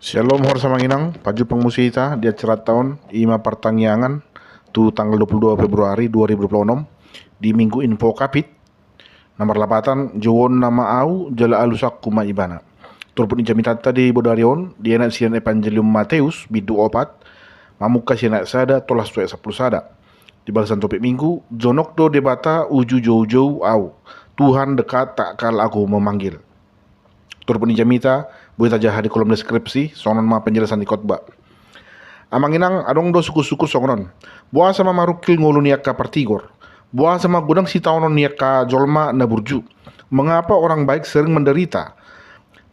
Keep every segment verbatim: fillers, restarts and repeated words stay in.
Shalom, horsa manginang, pajumpang muse hita di acara taon, ima partangiangan tu tanggal dua puluh dua Februari dua ribu dua puluh enam, di Minggu Invocavit, na marlapatan, jouonna ma Au, jala alusanku ma Ibana. Turpuk ni jamitanta di bodari on, dienet sian Evangelium Mateus, bindu opat, mamungka sian ayat sada, tolhas tu ayat sampulu sada. Di bagasan topik Minggu, jonok do Debata uju joujou Au, Tuhan dekat tak kala Aku memanggil. Turpuk ni jamita, boi tajaha di kolom deskripsi, songon on ma penjelasan ni khotbah. Amang inang, adong do sungkun-sungkun songon on. Boasa ma marungkil ngolu ni angka partigor? Boasa ma godang sitaonon ni angka jolma na burju? Mengapa orang baik sering menderita?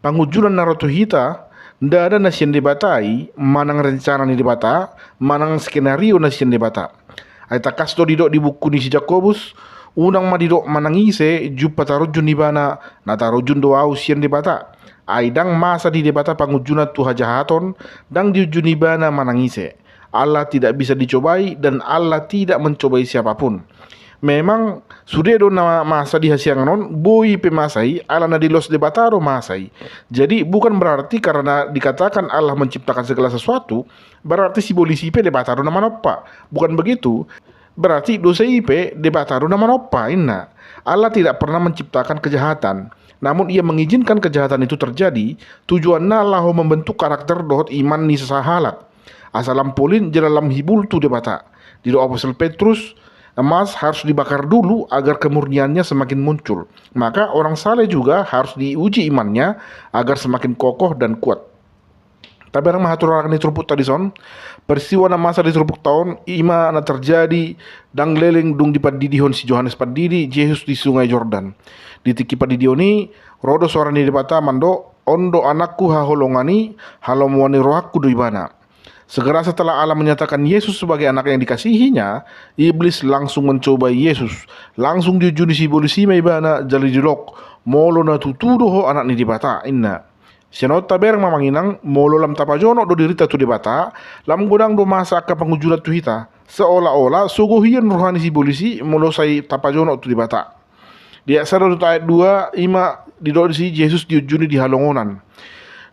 Pangunjunan na ro tu hita, ndada na sian Debata i, manang rencana ni Debata, manang skenario na sian Debata. Ai tangkas do didok di buku ni si Jakobus, unang ma didok manang ise, jumpa tarunjun ibana, na tarunjun do au sian Debata. Ai ndang masa di Debata pangunjunan tu hajahaton, ndang diunjuni ibana manang ise. Allah tidak bisa dicobai dan Allah tidak mencobai siapapun. Memang sude do na masa di hasiangan on, boi pe masa i, ala na dilos Debata do masa i. Jadi bukan berarti karena dikatakan Allah menciptakan segala sesuatu, berarti sibolis i pe Debata do na manompa. Bukan begitu. Berarti dosa i pe Debata do na manompa, inna. Allah tidak pernah menciptakan kejahatan. Namun Ia mengizinkan kejahatan itu terjadi, tujuanna laho membentuk karakter dohot iman ni sasahalak. Asa lam polin jala lam hibul tu Debata. Didok Apostel Petrus, emas harus dibakar dulu agar kemurniannya semakin muncul. Maka orang saleh juga harus diuji imannya agar semakin kokoh dan kuat. Tabereng ma haturangan ni turpukta dison. Peristiwa na masa di turpukta on, ima na terjadi ndang leleng dung dipandidihon si Johannes Pandidi Jesus di Sungai Jordan. Di tingki pandidion i, ro do soara ni Debata mandok, on do Anakku haholongan i, halomoan ni rohangku do Ibana. Segera setelah Allah menyatakan Yesus sebagai Anak yang dikasihinya, iblis langsung mencobai Yesus. Langsung diunjuni sibolis i ma Ibana, jala didok, molo na tutu do Ho Anak ni Debata, inna. Sian on tabereng ma amang inang, molo lam tapajonok do dirita tu Debata, lam godang do masa angka pangunjunan tu hita. Seolah-olah sogo hian roha ni sibolis i molo sai tapajonok tu Debata. Di ayat sada tu ayat dua, ima didok disi Jesus diunjuni di halongonan.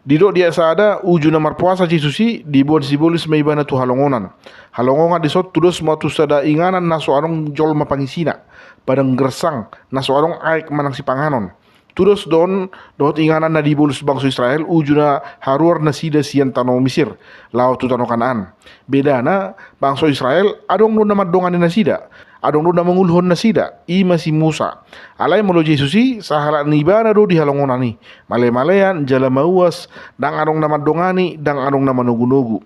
Didok di ayat sada, uju na marpuasa Jesus i, diboan sibolis ma Ibana tu halongonan. Halongonan dison tudos ma tu sada inganan na so adong jolma pangisina, padang gersang, na so adong aek manang sipanganon. Tudos do on dohot inganan na dibolus bangso Israel uju na haruar nasida sian tano Misir laho tu tano Kanaan. Bedana, bangso Israel adong do na mandongani nasida, adong do na manguluhon nasida, ima si Musa. Alai molo Jesus i, sahalak ni Ibana do di halongonan i, male-malean jala mauas, ndang adong na mandongani, ndang adong na manogu-nogu.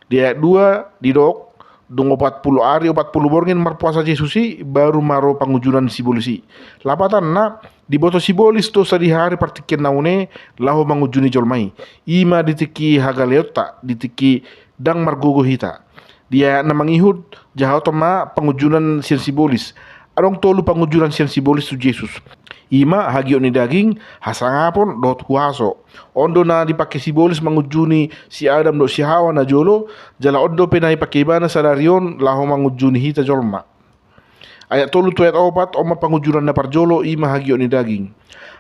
Di ayat dua didok, dung opat pulu ari opat pulu borngin marpuasa Jesus i, baru ma ro pangunjunan sibolis i. Lapatanna, diboto sibolis do sadihari partingkian na une laho mangunjuni jolma i. Ima di tingki hagaleonta, di tingki ndang margogo hita. Di ayat na mangihut, jahaton ma pangunjunan sian sibolis. Adong tolu pangunjunan sian sibolis tu Jesus. Ima hagiot ni daging, hasangapon, dohot huaso. On do na dipangke sibolis mangunjuni si Adam dohot si Hawa na jolo, jala on dope na dipangke Ibana sadari on laho mangunjuni hita jolma. Ayat tolu tu ayat opat, on ma pangunjunan na parjolo, ima hagiot ni daging.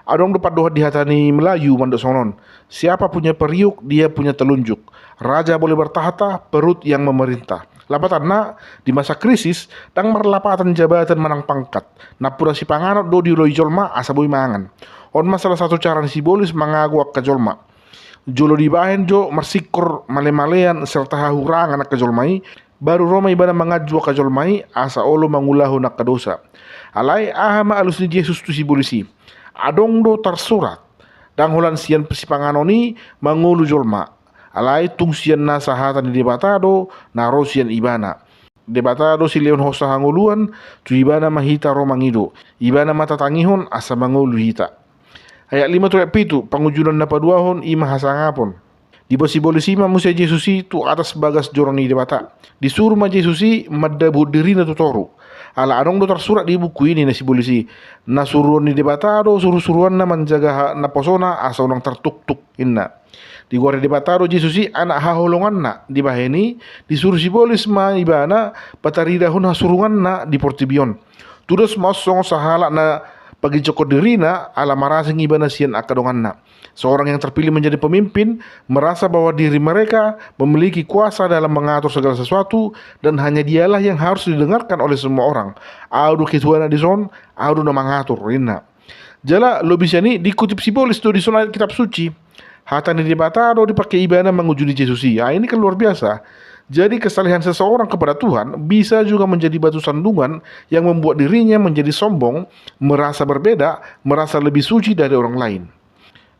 Adong do pandohan di hata ni Melayu mandok songon on, siapa punya periuk, dia punya telunjuk. Raja boleh bertahta, perut yang memerintah. Lapatanna, di masa krisis, ndang marlapatan jabatan manang pangkat. Nampuna sipanganon do dioloi jolma asa boi mangan. On ma salah satu cara ni sibolis mangago angka jolma. Jolo dibahen jo marsingkor male-malean serta hahurangan angka jolma i, baru ro ma Ibana manganju angka jolma i asa olo mangulahon angka dosa. Alai aha ma alus ni Jesus tu sibolis i? Adong do tarsurat, ndang holan sian sipanganon i mangolu jolma. Alai tung sian nasa hata ni Debata do na ro sian Ibana. Debata do silehon hosa hangoluan, tu Ibana ma hita ro mangido. Ibana ma tatangihon asa mangolu hita. Ayat lima tu ayat pitu, pangunjunan na paduahon ima hasangapon. Diboan sibolis i ma muse Jesus i tu atas bagas joro ni Debata. Disuru ma Jesus i mandabuhon dirina tu toru. Ala adong do tarsurat di buku i ninna sibolis i, na suruon ni Debata do suru-suruanna manjaga ha-, naposona asa unang tartuktuk, inna. Digoari Debata do Jesus i anak haholonganna, dibahen i, disuru sibolis ma Ibana pataridahon hasurunganna di portibi on. Tudos ma on songon sahalak na Pagijokkon dirina ala marasing ibana sian angka donganna. Seorang yang terpilih menjadi pemimpin merasa bahwa diri mereka memiliki kuasa dalam mengatur segala sesuatu dan hanya dialah yang harus didengarkan oleh semua orang. Ahu do ketuana dison, ahu do na mangatur, ninna. Jala lobi sian i dikutip Sibolis do dison ayat Kitab Suci. Hata ni Debata do dipake ibana mangujuni Jesus i. Ah, ini kan luar biasa. Jadi kesalehan seseorang kepada Tuhan bisa juga menjadi batu sandungan yang membuat dirinya menjadi sombong, merasa berbeda, merasa lebih suci dari orang lain.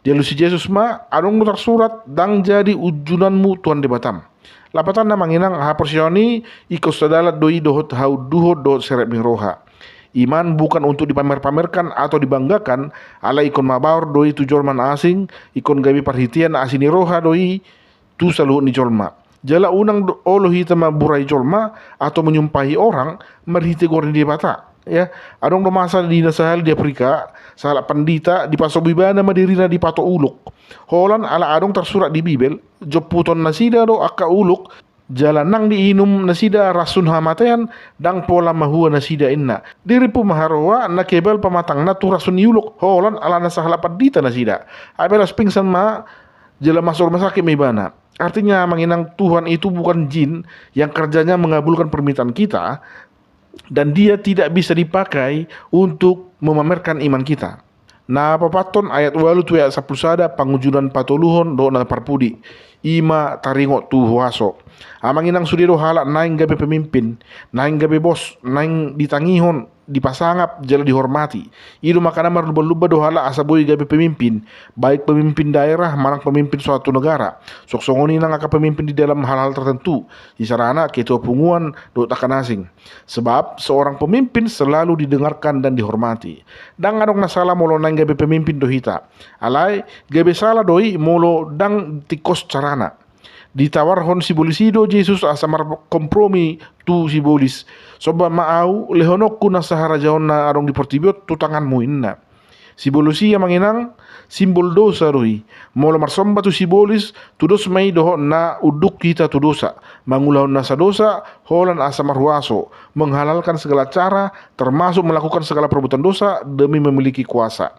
Dialusi Jesus ma, adong do tarsurat, ndang jadi ujunanmu Tuhan Debatam. Lapatanna amang inang, haporseaon i ingkon sadalan do i dohot haunduhon dohot serep ni roha. Iman bukan untuk dipamer-pamerkan atau dibanggakan, alai ingkon mabaor do i tu jolma na asing, ingkon gabe parhitean asi ni roha do i tu saluhut ni jolma. Jala unang do, olo hita mamburai jolma atau menyumpahi orang marhite goar ni Debata. Ya, adong do masa di na sahali di Afrika, sahalak pandita dipasobu ibana ma dirina dipatok ulok. Holan ala adong tarsurat di Bibel, jomputon nasida do angka ulok, jala nang diinum nasida rasun hamatean, ndang pola mahua nasida, inna. Dirimpu ma haroa na kebal pamatangna tu rasun ni ulok, holan ala na sahalak pandita nasida. Ai laos pingsan ma, jala masuk rumah sakit ma ibana. Artinya amang inang, Tuhan itu bukan jin yang kerjanya mengabulkan permintaan kita, dan dia tidak bisa dipakai untuk memamerkan iman kita. Na paopathon, ayat ualu tu ayat sampulu sada, pangujunan patoluhon dohot na parpudi. I ma taringot tu huaso. Amang inang, sude do halak naeng gabe pemimpin, naeng gabe bos, naeng ditangihon, dipasangap jala dihormati. I do makana marlumba-lumba do halak asa boi gabe pemimpin, baik pemimpin daerah manang pemimpin suatu negara. Songon i nang angka pemimpin di dalam hal-hal tertentu, isarana ketua punguan dohot angka na asing. Sebab seorang pemimpin selalu didengarkan dan dihormati. Ndang adong na sala molo naeng gabe pemimpin do hita. Alai gabe sala do i molo ndang tingkos carana. Ditawarhon Sibolis i do Jesus asa markompromi tu Sibolis. Somba ma ahu lehononku nasa harajaon na adong di portibi on tu tanganmu, inna. Sibolis i amang inang, simbol dosa do i. Molo marsomba tu Sibolis, tudos ma i dohot na unduk hita tu dosa, mangulahon nasa dosa, holan asa marhuaso, menghalalkan segala cara, termasuk melakukan segala perbuatan dosa demi memiliki kuasa.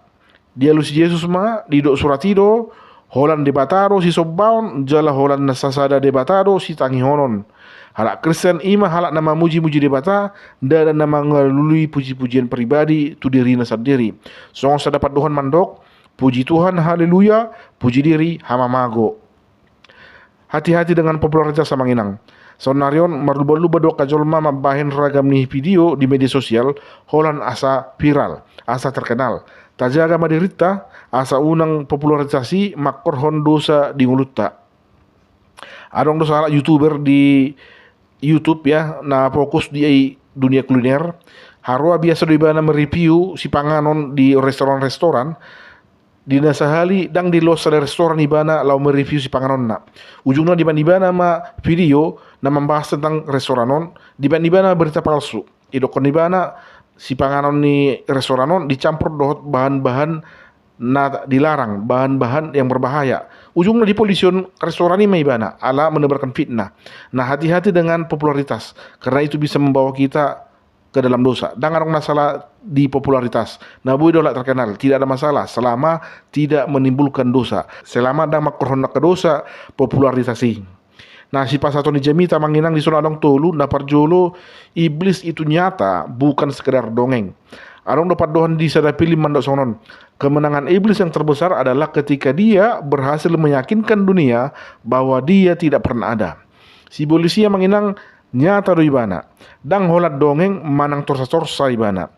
Dialusi Jesus ma, didok surat i do, holan Debata do sisombaon, jala holan na sasada Debata do sitangihonon. Halak Kristen i ma halak na mamuji-muji Debata, ndada na mangalului puji-pujian pribadi tu dirina sandiri. Songon sada pandohan mandok, puji Tuhan, haleluya, puji diri, hamamago. Hati-hati dengan popularitas amang inang. Saonnari on marlumba-lumba do angka jolma mambahen ragam ni video di media sosial, holan asa viral, asa terkenal. Tajaga ma dirinta, asa unang popularitas i mangkorhon dosa di ngolunta. Adong do sahalak youtuber di YouTube ya, na fokus di dunia kuliner. Haroa biasa do ibana mereview sipanganon di restoran-restoran. Di na sahali ndang diloas sada restoran ibana laho mereview sipanganonna. Ujungna dibaen ibana ma video na mambahas tentang restoran on, dibaen ibana berita palsu. Didokkon ibana sipanganon ni restoran on dicampur dohot bahan-bahan na dilarang, bahan-bahan yang berbahaya. Ujungna dipolision restoran i ma ibana ala menebarkan fitnah. Nah, hati-hati dengan popularitas, karena itu bisa membawa kita ke dalam dosa. Ndang adong na sala di popularitas. Na boi do halak terkenal, tidak ada masalah selama tidak menimbulkan dosa. Selama ndang mangkorhon angka dosa popularitas i. Nah, sipasahaton ni jamita amang inang, dison adong tolu. Na parjolo, iblis itu nyata, bukan sekedar dongeng. Adong do pandohan di sada film mandok songon on. Kemenangan iblis yang terbesar adalah ketika dia berhasil meyakinkan dunia bahwa dia tidak pernah ada. Sibolis i amang inang, nyata do ibana. Ndang holan dongeng manang torsa-torsa ibana.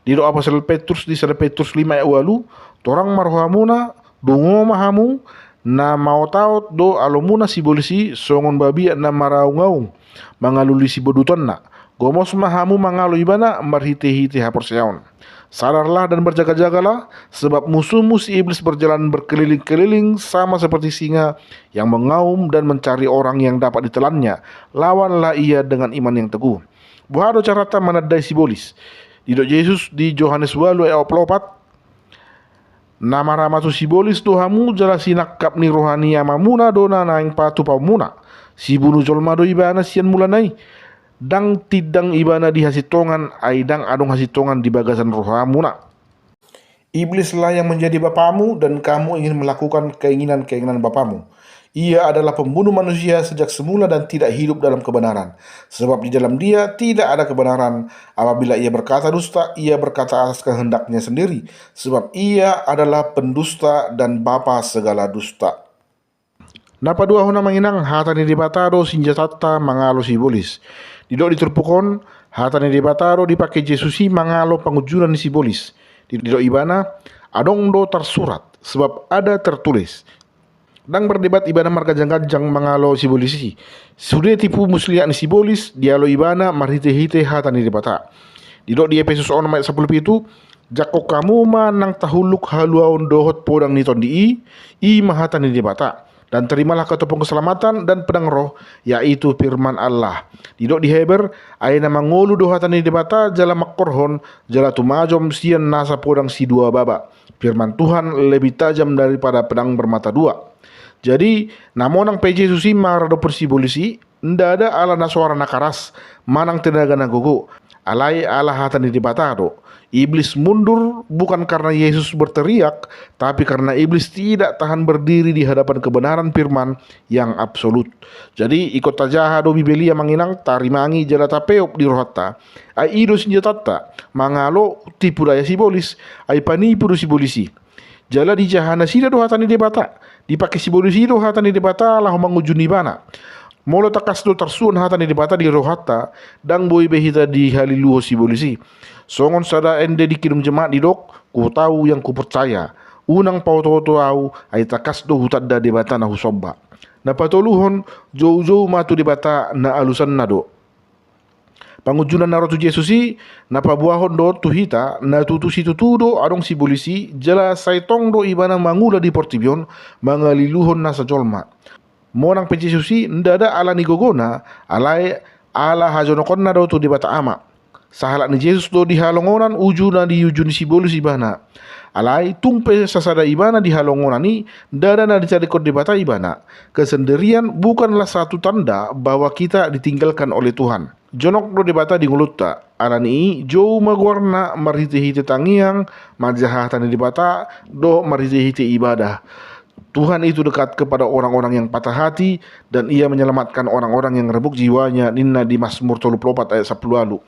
Didok apostel Petrus di sada Petrus lima ayat ualu, torang ma rohamuna, dungo ma hamu, na maotaot do alomuna Sibolis i songon babiat na maraungaung mangalului sibodutonna. Gomos ma hamu mangalo ibana marhite-hite haporseaon. Sadarlah dan berjaga-jagalah, sebab musuhmu si iblis berjalan berkeliling-keliling sama seperti singa yang mengaum dan mencari orang yang dapat ditelannya. Lawanlah ia dengan iman yang teguh. Boha do carata manandai Sibolis? Didok Jesus di Johannes ualu ayat opat, na marama tu Sibolis do hamu jala sinangkap ni roha ni amamuna do na naeng patupaonmuna. Sibunu jolma do ibana sian mulana i. Ndang tindang ibana di hasintongan, ai ndang adong hasintongan di bagasan rohamuna. Iblislah yang menjadi bapamu, dan kamu ingin melakukan keinginan-keinginan bapamu. Ia adalah pembunuh manusia sejak semula dan tidak hidup dalam kebenaran, sebab di dalam dia tidak ada kebenaran. Apabila ia berkata dusta, ia berkata atas kehendaknya sendiri, sebab ia adalah pendusta dan bapa segala dusta. Na paduahon, amang inang, hata ni Debata do sinjatanta mangalo sibolis. Didok di turpuk on, hata ni Debata do dipake Jesus i mangalo pangunjunan ni sibolis. Didok ibana, adong do tarsurat, sebab ada tertulis. Ndang berdebat ibana marganjang-ganjang mangalo sibolis i. Sude tipu muslihat ni sibolis, dialo ibana marhite-hite hata ni Debata. Didok di Epesus onom ayat sampulu pitu, jangkon hamu ma nang tahuluk haluaon dohot podang ni tondi i, i ma hata ni Debata. Dan terimalah kau topeng keselamatan dan pedang roh, yaitu firman Allah. Didok di Heber, ai na mangolu do hata ni Debata jala mangkorhon, jala tumajom sian nasa podang sidua baba. Firman Tuhan lebih tajam daripada pedang bermata dua. Jadi, na monang pe Jesus i maradophon sibolis i, ndada ala na soara na karas, manang tenaga na gogo. Alai ala hata ni Debata do. Iblis mundur bukan karena Yesus berteriak, tapi karena iblis tidak tahan berdiri di hadapan kebenaran firman yang absolut. Jadi, ingkon tajaha do Bibel i, amang inang, tarimangi jala tapeop di rohanta. Ai i do sinjatanta mangalo tipu daya sibolis, ai panipu do sibolis i. Jala dijaha nasida do hata ni Debata. Dipake sibolis i do hata ni Debata laho mangunjuni ibana. Molo tangkas do tarsuan hata ni Debata di rohanta, ndang boi be hita dihaliluhon sibolis i. Songon sada ende di Kidung Jemaat didok, "Ku tahu yang ku percaya. Unang paoto-oto ahu, ai tangkas do hutanda Debata na husomba." Na patoluhon, joujou ma tu Debata na alusanna do. Pangunjunan na ro tu Jesus i, na paboahon do tu hita, na tutu situtu do adong sibolis i, jala sai tong do ibana mangula di portibi on, mangaliluhon nasa jolma. Monang pe Jesus i, ndada ala ni gogona, alai ala hajonokonna do tu Debata Ama. Sahalak ni Jesus do di halongonan uju na diuju ni sibolis ibana. Alai tung pe sasada ibana di halongonan i, ndada na ditadingkon Debata ibana. Kesendirian bukanlah satu tanda bahwa kita ditinggalkan oleh Tuhan. Jonok do Debata di ngolunta. Alani i, jou ma goarna marhite-hite tangiang, manjaha hata ni Debata, dohot marhite-hite ibadah. Tuhan itu dekat kepada orang-orang yang patah hati, dan Ia menyelamatkan orang-orang yang remuk jiwanya, ninna di Mazmur tolu pulu opat ayat sampulu ualu.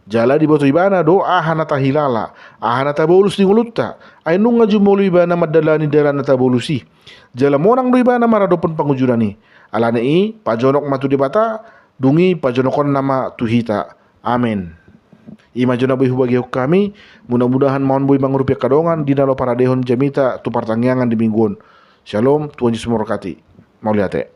Jala diboto ibana do aha na tahilala, aha na tabolus di ngolunta. Ai nunga jumolo ibana mandalani dalan na tabolus i. Jala monang do ibana maradophon pangunjunan i. Alani i, pajonok ma tu Debata, dung i pajonokonna ma tu hita. Amen. I ma jo na boi hubagihon hami, mudah-mudahan ma on boi mangurupi angka dongan di na laho paradehon jamita tu partangiangan di minggu on. Shalom, Tuhan Jesus memberkati. Mauliate.